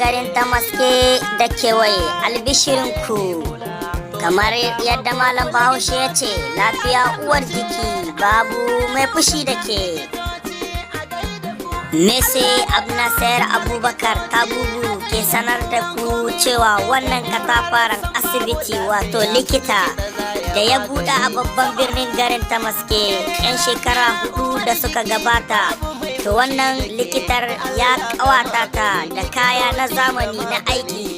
Garin Tamaske da kewaye, albishirinku! Kamar yadda Malam Bahaushe ya ce, "Lafiya uwar jiki, babu mai fushi da ke." Mese Abnasayar Abubakar Tabubu ke sanar da ku cewa wannan katafaren asibiti, wato likita da ya buɗe a babban birnin garin Tamaske 'yan shekara 4 da suka gabata, to wannan likitar ya ƙawata ta da kaya na zamani na aiki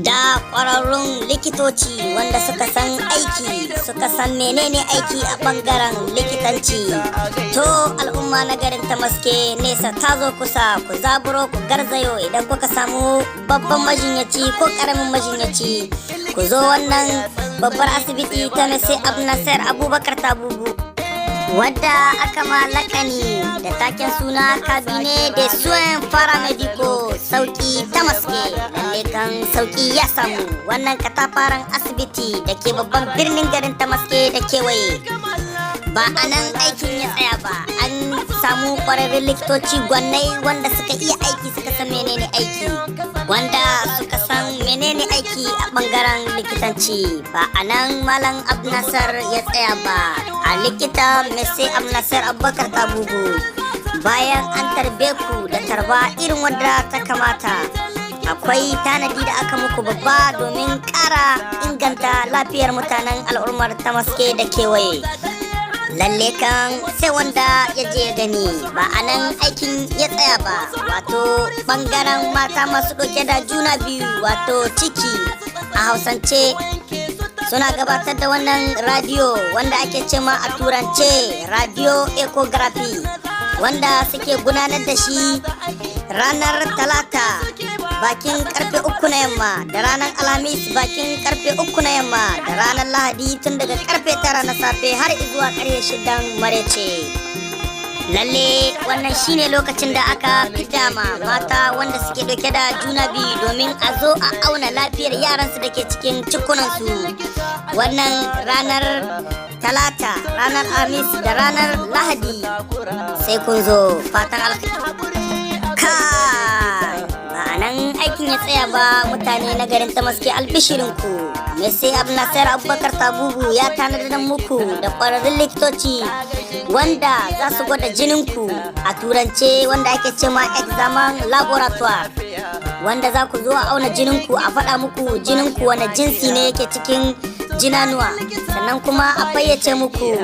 da ƙwararrun likitoci wanda suka san aiki, suka san menene aiki a ɓangaren likitanci. To al'umma na garin Tamaske, nesa ta zo kusa. Ku zaburo, ku garzayo. Idan kuka samu babban majinyaci ko ƙaramin majinyaci, ku zo wannan babbar asibiti ta Mese Abnasar Abubakar Tabubu, wadda aka ma lakani da taken suna "Cabinet de Soins Paramédicaux Sauki Tamaske". Lalle kan sauki ya samu. Wannan katafaren asibiti da ke babban birnin garin Tamaske da kewaye, ba a nan aikin ya tsaya ba. An samu kwararrun likitoci gwannai wanda suka iya aiki, suka san menene aiki, wanda suka san menene aiki a bangaren likitanci. Ba a nan Malam Abnasar ya tsaya ba a likita Mese Abnasar Abubakar Tabubu. Bayan an tarbe ku da tarba irin wadda ta kamata, akwai tanadi da aka muku babba domin ƙara inganta lafiyar mutanen al'ummar Tamaske da kewaye. Lalle kan sai wanda ya je ya gani. Ba a nan aikin ya tsaya ba. Wato bangaren mata masu ɗauke da juna biyu, wato ciki a Hausance, suna gabatar da wannan radio wanda ake cema a Turance radio echography, wanda suke gudanar da shi ranar Talata bakin karfe 3 na yamma, da ranar Alhamis bakin karfe 3 na yamma, da ranar Lahadi tun daga karfe 9 na safe har zuwa karfe 6n marece. Lalle wannan shine lokacin da aka fi dama mata wanda suke dauke da juna biyu domin a zo a auna lafiyar yaransu da ke cikin cikunansu. Wannan ranar Talata, ranar Alhamis da ranar Lahadi, sai kun zo. Fatan alkhairi. Kai, ba a nan aikin ya tsaya ba. Mutane na garin Tamaske, albishirinku! Mese Abnasar Abubakar Tabubu ya tanadar muku da ƙwararrun likitoci wanda za su gwada jininku, a Turance wanda ake cema examen laboratoire, wanda za ku zo a auna jininku, a faɗa muku jininku wani jinsi ne yake cikin jinanuwa, sannan kuma a fayyace muku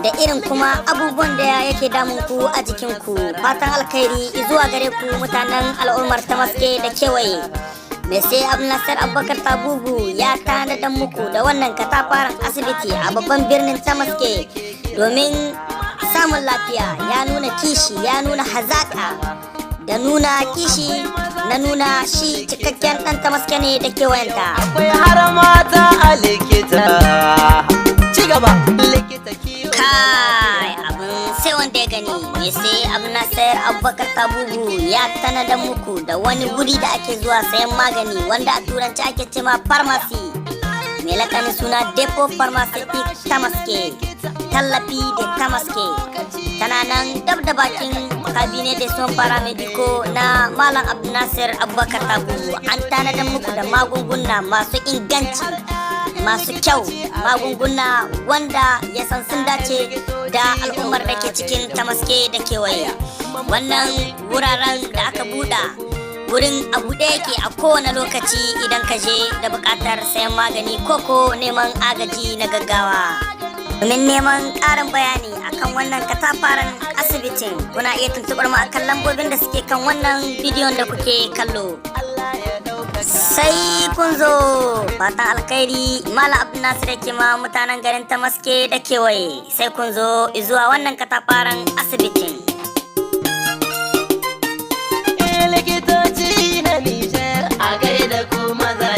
da irin kuma abubuwan da yake damun ku a jikinku. Fatan alkhairi zuwa gare ku, mutanen al'ummar Tamaske da kewaye. Mese Abnasar Abubakar Tabubu ya tanadar muku da wannan katafaren asibiti a babban birnin Tamaske domin samun lafiya. Ya nuna kishi, ya nuna hazaka da nuna kishi na nuna shi cikakken ɗan Tamaske ne da kewayenta. Akwai har mata a likita. Ci gaba, likita kiwo. Kai, abin sai wanda ya gani. Me sai Abnasayar Abubakar Tabubu ya tanadar muku da wani wuri da ake zuwa sayan magani, wanda a Turanci ake cema pharmacy, mai lakanin suna Depot Pharmaceutic Tamaske, Tallafi da Tamaske. Tana nan dab da bakin Cabinet de Soins Paramédicaux na Malam Abdulnasir Abubakar Tabubu. An tanadar muku da magunguna masu inganci, masu kyau, magunguna wanda ya san sun dace da al'ummar da ke cikin Tamaske da kewaye. Wannan wuraren da aka buɗa, wurin a buɗe yake a kowane lokaci idan ka je da buƙatar sayan magani ko ko neman agaji na gaggawa. Domin neman ƙarin bayani akan wannan katafaren asibitin, kuna iya tuntuɓar mu akan lambobin da suke kan wannan bidiyon da kuke kallo. Sai kun zo. Fatan alkhairi Malam Abdul Nasir yake ma mutanen garin Tamaske da kewaye. Sai kun zo zuwa wannan katafaren asibitin.